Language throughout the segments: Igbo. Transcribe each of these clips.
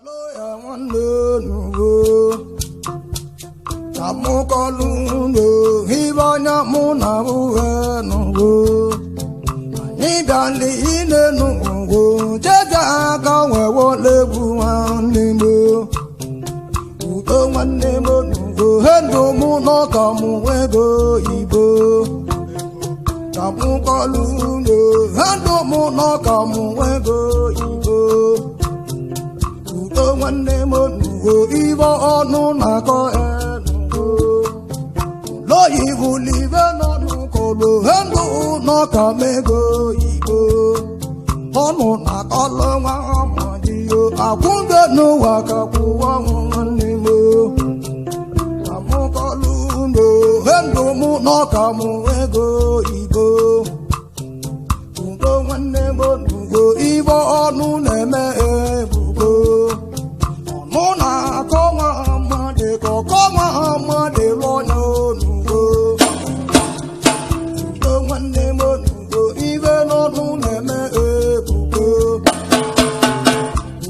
Nwanne nugo ka mụ kọlụ unu ibe anya mụ na uhe nugo anyị bịali ine nugo jeje aka wewole egwu nwanne m udo nwanne m nugo he ndụ mụ nọ ka mụ ego igbo ka mụ kọlụ unu he ndụ mụ nọ ka mụ ego igbo udo nwanne m nugo ibe ọnụ na-akọ enugo loyibụlibe n'ọnụ kọlụ ndụ n'ọka mego igbo ọnụ na-akọlụ nwa ọmọdịyo akwụgo n'ụwa ka kwụwa nwanne m ka mụ kọlụ ndụ ndụ mụ n'ọka mụ ego igbo udo nwanne m nugo ibe ọnụ na-eme ebubo mụ na-akọ nwa mmadụ ka ọkọ nwa mmadụ lụọ n'onugo udo nwanne m onugo ibe n'ọnụ na-eme ebubo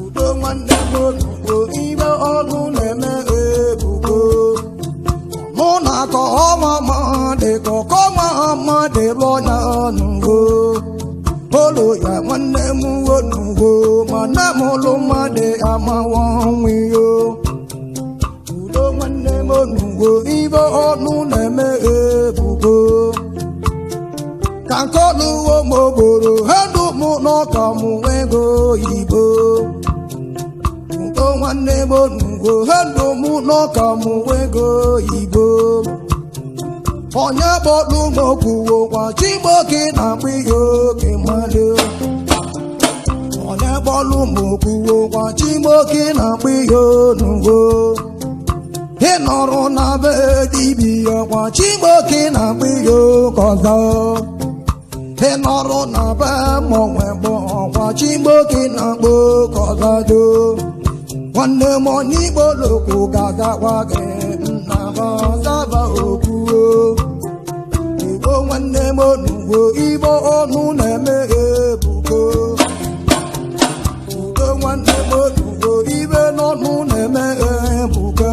udo nwanne m onugo ibe ọnụ na-eme ebubo mụ na-akọ nwa mmadụ ka ọkọ nwa mmadụ lụọ n'onugo olu ya nwanne m onugo mana m lụ mmadụ amawa onwe yo udo nwanne m onugo ibe ọnụ na-eme ebubo ka nkọluwo m ogboro hedu m n'ọka m ego igbo udo nwanne m onugo hedu m n'ọka m ego igbo onye bọlụ m okwuwo kwa chigboke na-akpụ ihe oke mmadụ onye bọlụ m okwuwo kwa chigboke na-akpụ ihe onugo ị nọrọ na be dibịa kwa chigboke na-akpụ ihe oke ọzọ ị nọrọ na be mọnwe bụ ọkwa chigboke na-akpụ oke ọzọ do nwanne m onye igbo lokwu ga-agakwa gị nna gọzaba okwuo igbo nwanne m onugbo igbo ọnụ na-eme ebubo udo nwanne m onugbo ibe n'ọnụ na-eme ebubo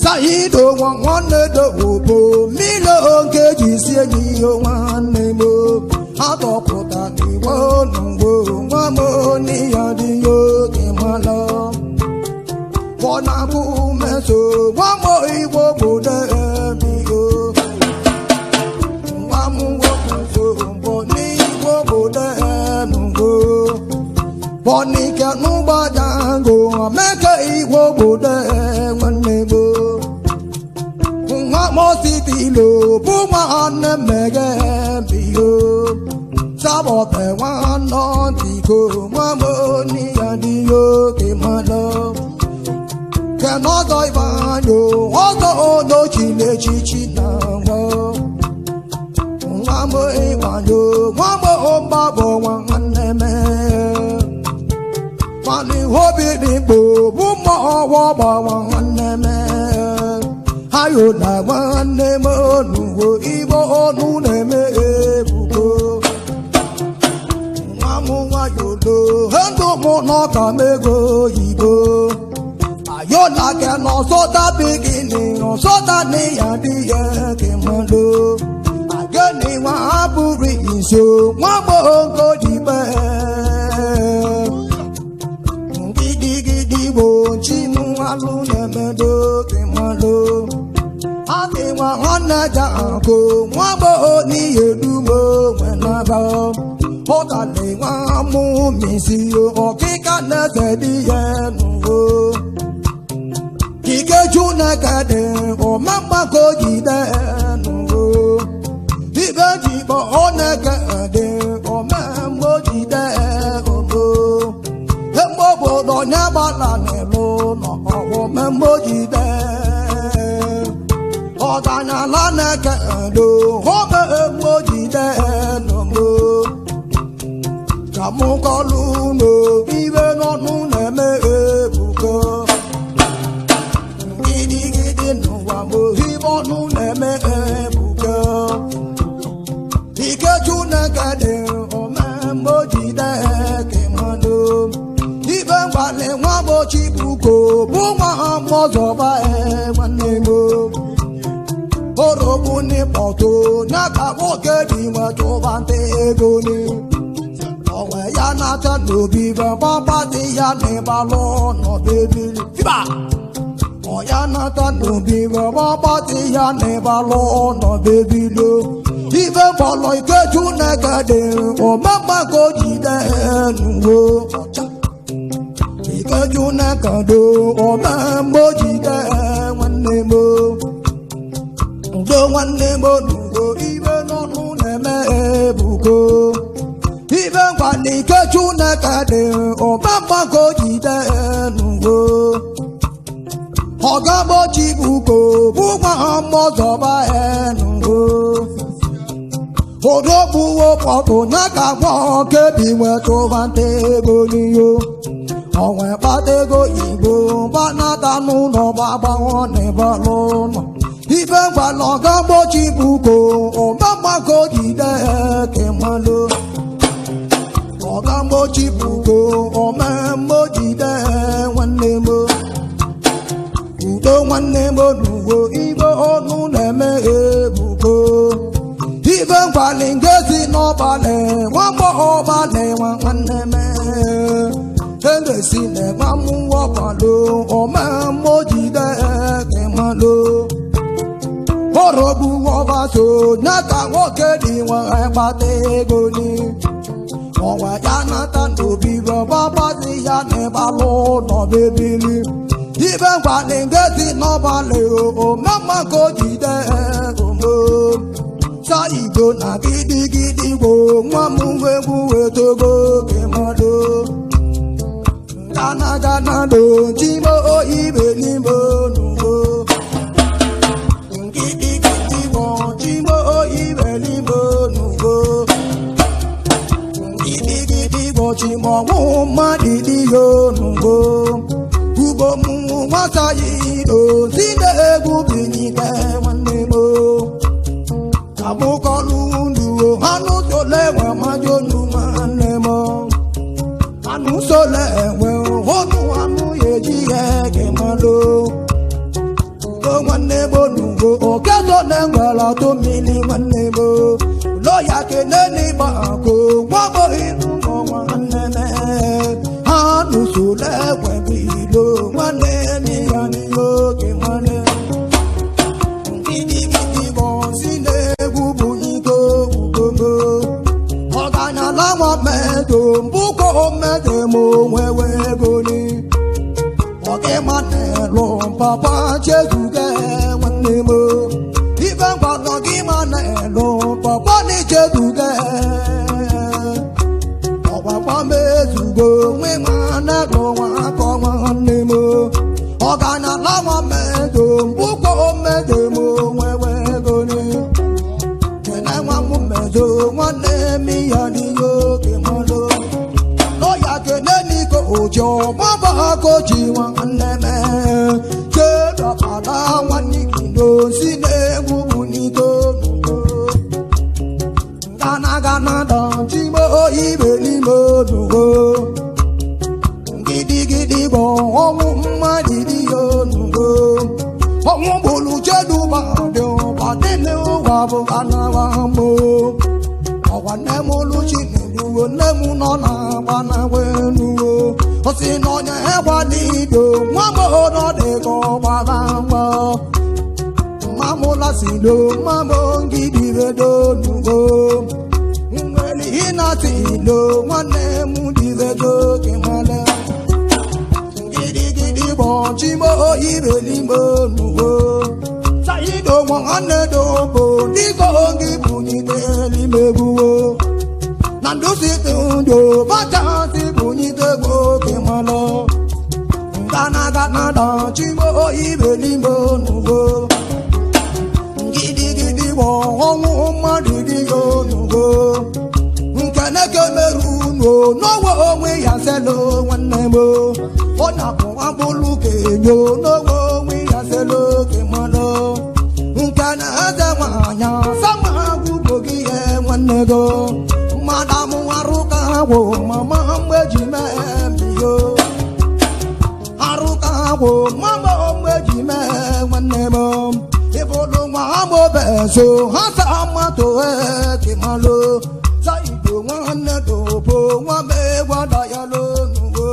saido nwa nwanne dowobo mmiri oge ji si enyi ihe nwanne m atọpụta igbo onugbo nwa m n'iya dị ya oge mala fọnabụ meso nwa m igbo bụ debigo nwa m nwoke so mbọ n'igbo bụ denugo bọnike n'ụgbajango meke igbo bụ de nwanne gbo nwa m ositilo bụ nwanne mmege biyo sabọte nwanne ntiko nwa m oniya dị oke mmadụ kenọzọ ibanyo ọzọ onochinechichi na nwa nwa m ịbanyo nwa m mgbabọ nwa nwanne m nwanne obi dị mkpo bụ mma ọwọ gbawa nwanne m ayo na nwanne m onuwo igbo ọnụ na-eme ebubo nwa m nwayolo ndụ mụ n'ọka m ego oyibo ayola ke n'ọsọta bigini ọsọta ni ya dị ya ke mmadụ ageni nwa abụrụ iso nwa gboo jibe gidigidi gbochi m alụ na-emedo ke mmadụ adị nwa nwanne ja akụ nwa gboo n'ihe dumo nwenaba ụtalị nwa mụ misi ọkịka na-eze dị ya n'ugo ikeju na-ekede ọmamgbakọ jide nugo ibe jikpọ ọ na-ekede ọmamgbo jide ogo emgbe obodo onye gbala n'elu n'ọwụmemgbo jide ọdanyala na-ekede ọmemgbo jide nugo ka mụ kọlụ unu ibe n'ọnụ na-eme ebuko gidigidi n'ụwa ma ibe ọnụ na-eme ebuka ikeju na-eke dị omemgbe jide ke mmadụ ibe mgbalị nwa gbochi buko bụ nwa mọzọba nwanne m orogbu n'ịkpọtụ n'aka nwoke dị nwetụba nta ego ni onwe ya na-ata n'obi gbagba dị ya n'ịbalụ ọnọdụ ebili fiba ọya nata n'obi gbagba dị ya n'ịbalụ ọnọdụ ebili ife bọlọ ikeju na-egede omemgbako jide nuwo ọcha ikeju na-ekado omemgbo jide nwanne m udo nwanne m onugo ibe n'ọnụ na-eme ebugo ibe ngwana ikeju na-ekede omemgbako jide nuwo ọgagbochi buko bụ nwa mmọzọba enugo odogbuwo pọtụ ya ka nwoke bi nwetụba nta ego n'iyo onwe kpata ego igbo gbanata n'ụlọ gbagbanwọ n'ịbalụ ụlọ ife ngwala ọgagbochi buko omemgbako jide kemalụ ọgagbochi buko omemgbo jide nwanne m udo nwanne m onugo ibe ọnụ na-eme ebuko ibe nkwali nke si n'ọbalị nwamgbọ ọbalị nwa nwanne m egesi na nwa mmụọ kwado omemmo jide kemalụ ọrọgbu ọbaso nyaka nwoke dị nwa kpata ego ni ọnwa ya nata n'obi gbagbazi ya n'ịbalụ ụlọ bebili ibe nkwali nke si n'ọbalị omemma ka o jide omo sa igbo na gidigidi gbo nwa m egwu etogo kemadụ gana gana do chimo ibe n'ime n'ugbo gidigidi gbo chimo ibe n'ime n'ugbo gidigidi gbo chimo nwụ mmadụ dị ya n'ugbo ugbo mụ nwata ya ilo si na-egwu binyite nwanne m abụkọlụ nduo anụ sole enwe majonu nwanne m anụ sole enwe ọnụ anụ ya eji ya ege malụ ugo nwanne m onugo oke sole nwere ọtụ mmiri nwanne m ụlọ ya kene n'ịgba akụ nwabọ ilu nwanne m anụ sole enwe bụ ilo nwanne m ya n'ihe oge nwanne gidigidi bụ si na-egwu bụ iko ugogo ọganyala nwa mmedo mbụkọ mmedo m onwewe ego ni ọkịma na-elu papa chezuge nwanne m ife ngwalọ gị ma na-elu papa na chezuge ọgbakwa m ezugo nwe ma na-elu nwa akọ nwanne m ọganyala nwa mmedo mbụkọ mmedo m onwewe ego ni kene nwa m mmedo nwanne m ya n'ihe oge mmadụ lọ́yà kene ní kò jọ bàbá kò jí wọn nẹ́mẹ́ ṣé dọ̀kadà wọn ní kìlọ̀ sílẹ̀ wúwo ní tó nùgbò. Gánà dàn tí mo ibè ní mo nùgbò. Gidigidi bọ̀ ọ̀hún mmadụ yóò nùgbò. Ọ̀hún bòlù jẹ́lu bàdé bàdé ní wà bò anáwà mọ́. Ọ̀wà nẹ́mú lùchí nìlúwo nẹ́mú nọ na-agba na wenuwo. Osi n'ọnya ẹgwa n'ido nwa m nọ dị ka ọgbara mgbọ. Mamụla si do mamụ ngidibedo nugo. Nwere ịnasị ilo nwanne m dibedo kemale. Gidigidi bụ chimo ibe n'ime nugo. Saido nwanne do bụ dịka oge bunyite n'ime gbuo. Na ndusi tundo bata si bunyite gboke malọ. Gana gana da chimo ibe n'ime nugo. Gidigidi bụ ọnwụ mmadụ dị ya onugo. Nkeneke meru unu n'ọnwa onwe ya selo nwanne m. Ọ na-akpụ abụlụ ka enyo n'ọnwa onwe ya selo kemalụ. Nke na eze nwanyị sama agwụgbo gị ihe nwanne go. Madam arụka gwụ mama mgbe ji mee mbiyo. agwụ nwamba ogbe ji mee nwanne m ịbụlụ nwa amobe so ha sa mmatụ ekimalụ sa igbo nwanne dobo nwa megwada ya lonuwo.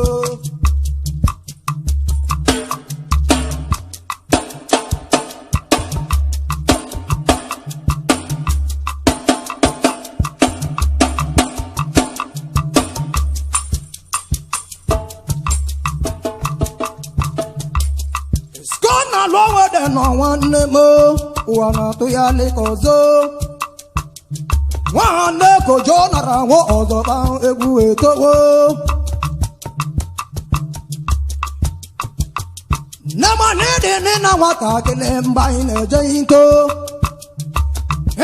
Nọ nwanne m ụwa na-atụ ya lịka ọzọ nwanne kojo nara nwa ọzọ ba egwu etowo nne m n'ịdị nne na nwatakịrị mgbe anyị na-eje iko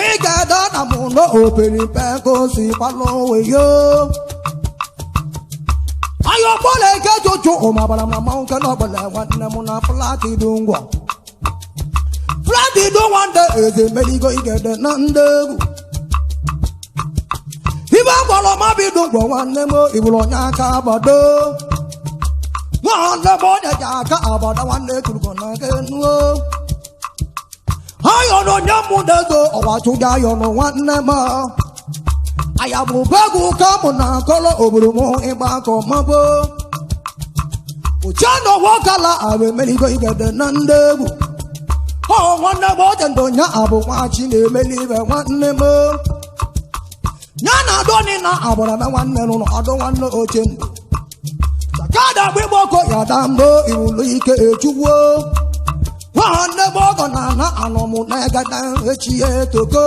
ị ga-ede na mụ n'operi mpe ka o si gbalụ weyo ayọ bọọlụ eke jojo ụmabara na mmanwụ nke n'ọbụla nwanne m na flatị dị ngwa Flatị do nwande eze meligo igede na ndị egwu ibe gwara mabido ngwa nwanne m iburu onye aka agbado nwanne m onye ji aka agbada nwanne turugo na kenuo ayọrọ onye mụ dezo ọwa chụga ayọrọ nwanne m aya bụ begwu ka mụ na akọrọ obodo m ịgba akọ mabụ uchenna nwokala abụ emeligo igede na ndị egwu ọ nwanne m oche ndụ nya abụ nwachi na-emeli ibe nwanne m ya na adọni na agbara na nwanne n'ụlọ adọ nwanne oche ndụ sakada gbịgbọkọ ya da mbụ iwulu ike echugbuo nwanne m ọgọ na ana anọmụ na egada echi ya etoko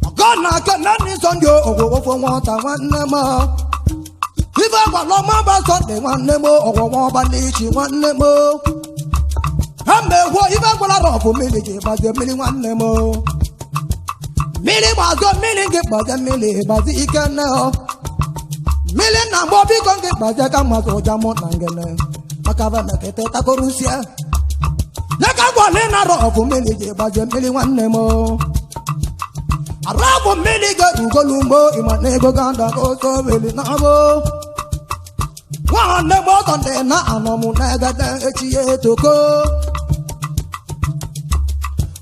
ọgọ na aka naanị sọnde ọgwụgwọ nwata nwanne m ife gwara ọmaba sọnde nwanne m ọgwụgwọ ọba n'ichi nwanne m mmegwo ife gwara rọfụ mmiri ji gbazie mmiri nwanne m mmiri gbazọ mmiri gị gbazie mmiri gbazi ike nne mmiri na mgbọ biko gị gbazie ka mmasị ụja mụ na ngene maka bemekete takorusie nyeka gwale na rọfụ mmiri ji gbazie mmiri nwanne m arabụ mmiri ga ugolugbo ịma na ego ga-ada oso weli na abụ nwanne m ọtọ ndị na anọ m na egede echi ya etoko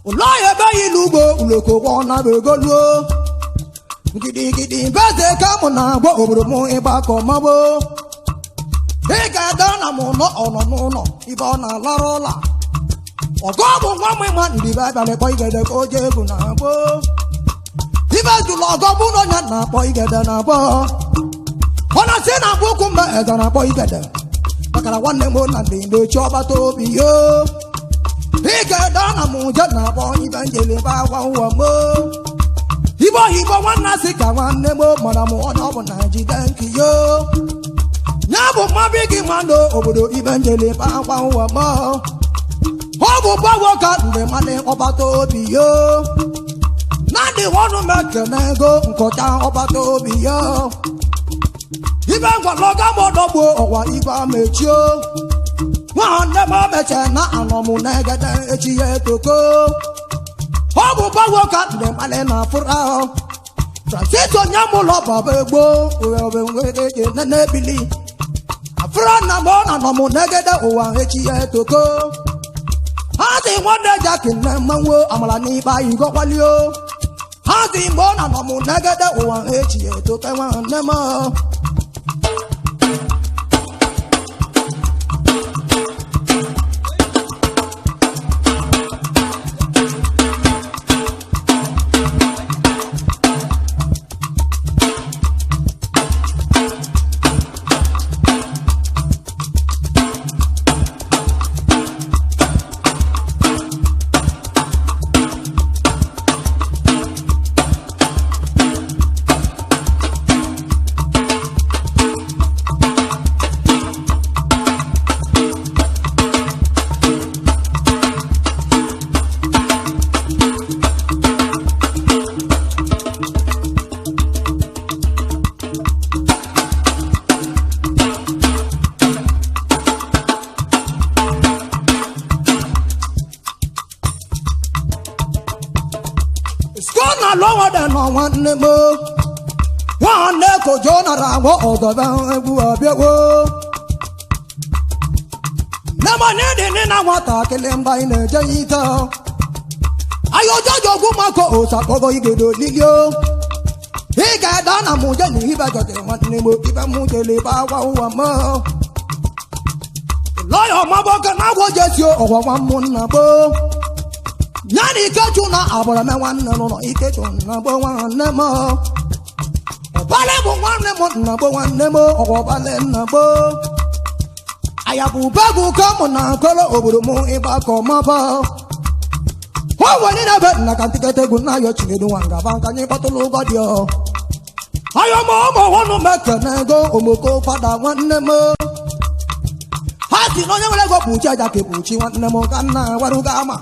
ụlọ ya ebe ilu ugbo uloko gwọ na begoluo gidigidi beze ka mụ na-agba obodo m ịgbakọ mabụ ị ga-ada na m nọ ọnọ n'ụlọ ibe ọ na-alara ụla ọgọ bụ nwa m ịma ndibe abalị kpọ igede ka o jee egwu na agbụ ibe jụrụ ọgọ bụ na onye na-akpọ igede na abụọ ọ na-asị na abụ ụkwụ mba eze na-akpọ igede maka na nwanne m na ndị na-echi ọgbata obi yo ị ga-ede na m je na-akpọ ibe njelebe agwa ụwa m ibe oyibo nwanne asị ka nwanne m mara m onye ọ bụ na jide nke yo ya bụ mmabi gị mmadụ obodo ibe njelebe agwa ụwa m ọ bụ gbawo ka ndị mmadụ ọgbata obi yo na ndị ọnụ mekene ego nkọcha ọgbata obi yo ibe ngwalọga m ọdọgbo ọwa igwe mechio nwanne m meche na anọ m na egede echi ya etoko ọ bụ gbawo ka ndị mmadụ na-afụrụ ahụ Francis onye m ụlọ baba egbo nebili afụrụ na m ọ na anọ m na egede ụwa echi ya etoko ha dị nwanne jaki na mmanwụ amara n'ikpe anyị gọkwalio ha dị mgbe ọ na anọ m na egede ụwa echi ya etoko nwanne m. Nwanne m nwanne kojo nara agwọ ọzọba egwu abịawo Nwanne m na-ede na nwatakịrị mgbe anyị na-eje ite ayo jojo ogwu mako osakpogo igedo lilio ị ga-ada na mụ je na ibe jọjị nwanne m ibe mụ jele ba agwa ụwa m lọya ọmabọke na agwọ jesi ọgwa nwa mụ nna gboo ya na ikechu na agbara me nwanne n'ụlọ ikechu na gboo nwanne m ọbale bụ nwanne m nna gboo nwanne m ọgwa ọbale nna gboo ayabu begu ka mụ na akọrọ obodo m ịgbakọ maba o nwere na-ebe nna ka ntiketa egwu na ayọ chinedu nwa ngaba ka anyị kpọtụrụ ụgwọ dị ọ ayọ ma ụmụ ọhụrụ m ekene ego omoko fada nwanne m ha si na onye nwere ego kpuchi aja ka ekpuchi nwanne m ka nna waruga ama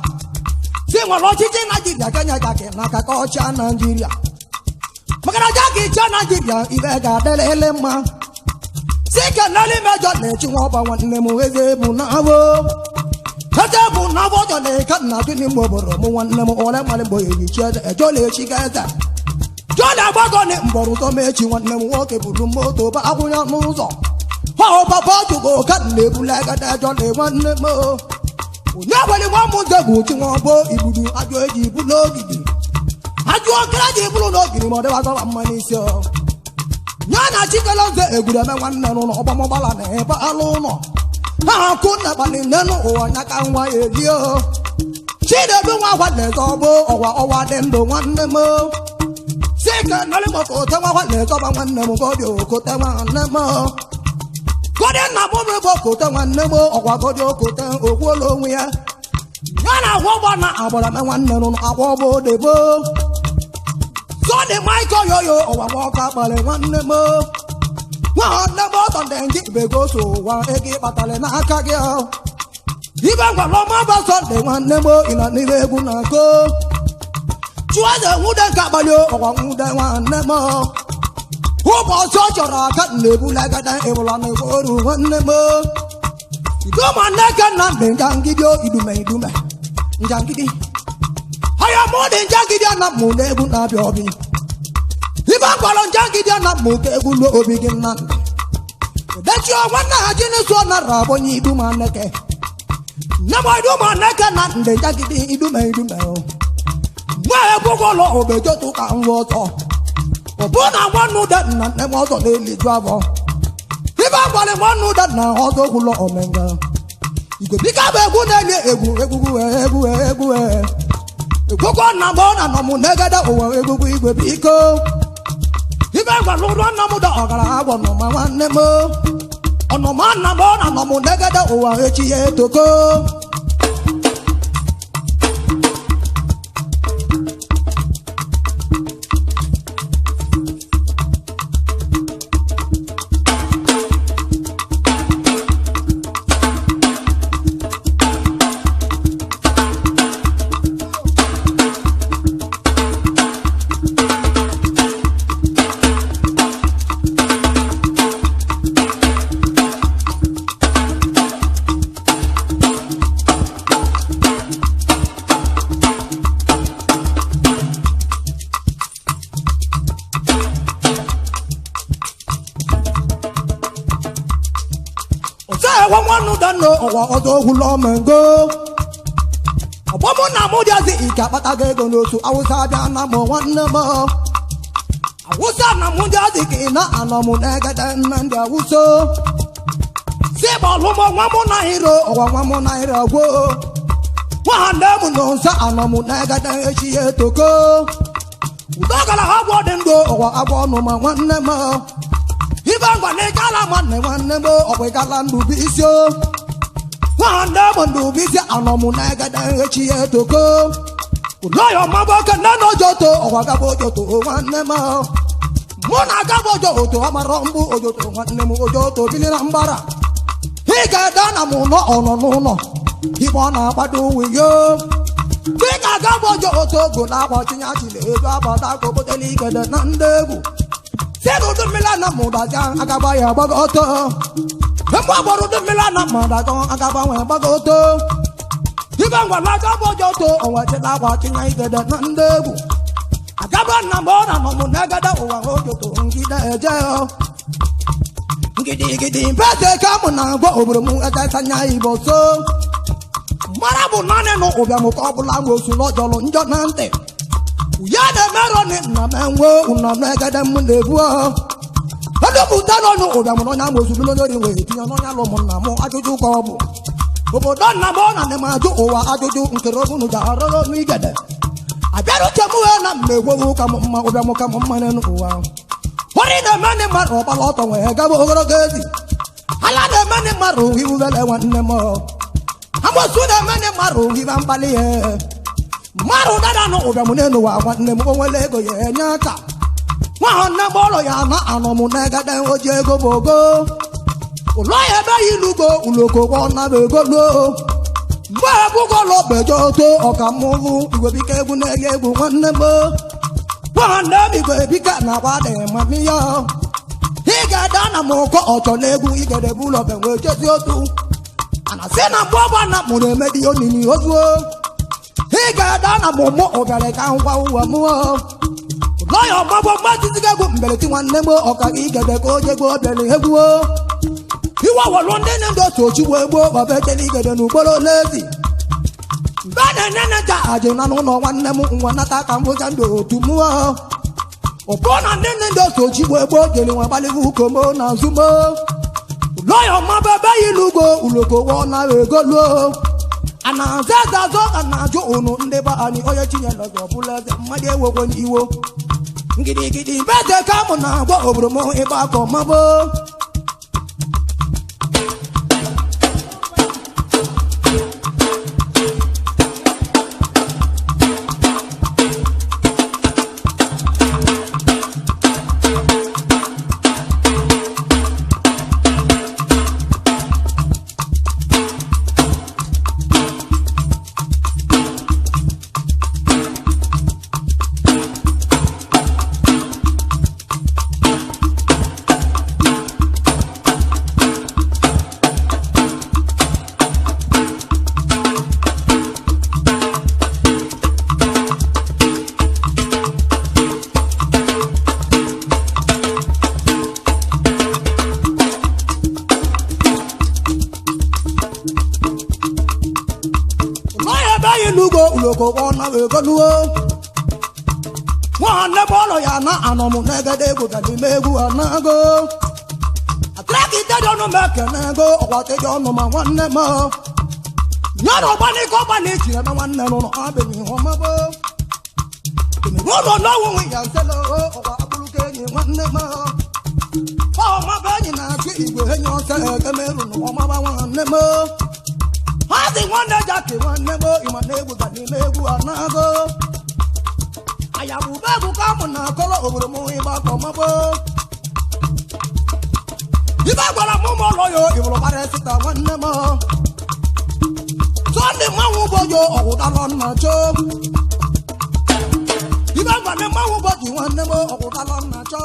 si nwere ọchịchị Naijiria kenya jaki n'aka ka ọchịa Naijiria maka na jaki chịa Naijiria ibe ga-adịrịlị mma sike n'elu mejọ na-echi nwa ọba nwanne m eze bụ n'abụ eze bụ n'abụ ọjọ na-eke nna gị n'ime obodo m nwanne m ole mmalị mgbe eyichi eze ejola echi ga eze jọla agbagọ na mgbọrọ ụzọ m echi nwanne m nwoke buru moto ba akwụnye n'ụzọ hụ papa jugo ka nna ebula agada ejọla nwanne m onye gwere nwa m nze bụ chi nwa ọbụ igburu ajụ eji bulu ogidi ajụ okere ji bụrụ n'ogidi ma ọ dịwazọba mma n'isi ọ ya na chikele nze egwuru eme nwanne n'ụlọ ọgbamọgbala na ebe alụ ụlọ ha akụ na kpali nne n'ụwa nya ka nwa ya elie chinedu nwa akwa na-eze ọgbụ ọwa ọwa dị ndụ nwanne m sika nọrị m okote nwa akwa na-eze ọba nwanne m gọdị okote nwanne m gọdị nna m bụ okote nwanne m ọkwa gọdị okote okwuola onwe ya ya na agwa ọgba na agbara m nwanne n'ụlọ akwa ọgba odebo Sọdị Michael yoyo ọwa nwoke akpalị nwanne m nwanne m ọtọ ndị ndị ibego so ụwa ego ịkpatalị n'aka gị ibe gwara ọma bụ Sọnde nwanne m ịnọ n'ime egwu na ako chụọze nwude nke akpalị ọwa nwude nwanne m ụbọchị ọ chọrọ aka na-ebulegada ịbụla na oru nwanne m idoma nneke nna ndị njangidi idume idume njangidi aya mụ dị njangidi na mụ na egwu na-abịa ọbịa ibe mkpọrọ njangidi na mụ ka egwu luo obi gị nna dechi nwanne ha ji n'ụsọ nara abonye iduma nneke nne m iduma nneke na ndị njangidi idume idume o nwa egwugo ụlọ obejotu ka nwa ọzọ ọ bụ na nwanne ụda nna nne m ọzọ na-eliju afọ ibe mkpọrọ nwanne ụda na ọzọ gwụlọ omenga igwe bika bụ egwu na-eli egwu egwugwu egwu egwu egwugwu nna m na nọ m negede ụwa egwugwu igwe biko ibe gwara ụlọ nna m da ọgara agwọ nọma nwanne m ọnụma nna m na nọ m negede ụwa echi ya etoko ọwa ọzọ gwụlọ mengo ọgbọmụ na mụ dịazi ike akpatago ego n'otu awụsa bịa na mụ nwanne m awụsa na mụ dịazi ka ị na-anọ mụ na-egede nna ndị awụsa si gbalụ m nwa mụ na hiro ọwa nwa mụ na hiro gwoo nwanne m nọ nso anọ mụ na-egede echi ya etoko udo gara ha agwọ dị ndụ ọwa agwọ ọnụ ma nwanne m ibe ngwa na ịgala nwanne nwanne m ọkwa ịgala ndụ bụ isi o nwanne m ndụ bụ isi anọ m na-egede echi ya etoko ụlọya ọmagboke nne na ojoto ọkwa gaba ojoto nwanne m mụ na agaba ojoto amarọ mbụ ojoto nwanne m ojoto bili na mgbara ị ga-ede na m nọ ọnọ n'ụlọ igbe ọ na-agbado uwe yo dịka agaba ojoto ogo na-agba tinye achịla ego abata ka obotela igede na ndị egwu si n'udu mmiri na mụdaja agaba ya gbago ọtọ mgbe agbara udu mmiri na mụdaja agaba nwee gbago ọtọ ibe ngwara agaba ojoto onwetela agba tinye igede na ndị egwu agaba nna m ọ na nọ m na-egede ụwa ojoto ngide eje. Gidigidi mbeze ka mụ na-agwa obodo m anya igbo so mara bụ naanị nụ ụbịam ka ọ bụla m osu n'ọjọlụ njọ na ntị ya na-emerọ nna m enwe ụnọ na-egede m na-ebu edupụta n'ọnụ ụbịam n'ọnya m osu n'onye wee tinye n'ọnya lụ m nna m ajụjụ ka ọ bụ obodo nna m ọ na m ajụ ụwa ajụjụ nkere obunu ga arọrọ n'igede abịara uche m wee na m na-egwowu ka m mma ụbịam ka m mma n'ụwa ọrị na-eme ndị mmadụ ọgbala ọtọ nwee gaba ogologo ezi ala na-eme ndị mmadụ iwubele nwanne m amosu na-eme ndị mmadụ ibe mkpali ya mmadụ dada nụ ụbịam n'elu ụwa nwanne m onwele ego ya enye aka nwa ahụ nne m ụlọ ya na anọ m na-egede oji ego bụ ogo ụlọ ya ebe ya ilugo uloko gwọ na bụ ego luo mgbe ebugo ụlọ bejo oto ọka mmụvụ igwebike egwu na-ege egwu nwanne m nwanne m igwebike na-agba dị mami ya ị ga-ada na m ụkọ ọchọ n'egwu igede bụ ụlọ be wee jezi otu ana sị na mgbe ọgba na mụrụ emedi onini ozuo ị ga-ada na m mụ ụbịara ka ngwa ụwa mụọ lọya ọgbagbo mgbaziziga egwu mberede nwanne m ọka igede ka oje gboo bịara egwu iwe wọlụ ndị na-ndị otu ochigbo egbo ọbechela igede n'ugboro n'ezi mgbe na-enye nja aji na n'ụlọ nwanne m nwa nata ka m hụja ndị otu mụọ ụbụ na ndị nne ndị otu ochigbo egbo jere nwa gbalịgo ukomo na nzumo lọya ọmaba ebe ya ilugo uloko wọ na ego luo a na-aza eze azọ ka na-ajụ ụnụ ndị be anyị onye chinyere ọzọ ọbụla eze mmadụ ewekwe iwo gidigidi mbeze ka mụ na-agwa obodo m ịgba akọ mabụ n'ugbo uloko ọ na egoluo nwanne m ụlọ ya na anọ m n'egede egwu ga n'ime egwu anago atrakite dị ọnụ m ekene ego ọgwatịdị ọnụ ma nwanne m nyere ọgbanike ọgbani chiri ebe nwanne n'ụlọ abịghị ọmabo ụlọ n'ọnwụ nwe ya nselo ọgwa abụrụka enyi nwanne m ọmaba enyi na-achụ igwe enyi ọsọ ekemeru na ọmaba nwanne m ha sị nwanne jaki nwanne m ịma na egwu ga n'ime egwu anago ayabụba egwu ka mụ na akọrọ obodo m ịgba ka ọmabo ibe gwara m ụmụ ụlọ ya ịbụrụ gbara sita nwanne m sọnde mmanwụ ụbọjị ọgwụdalọ nna cho ibe gwara mmanwụ ụbọjị nwanne m ọgwụdalọ nna cho.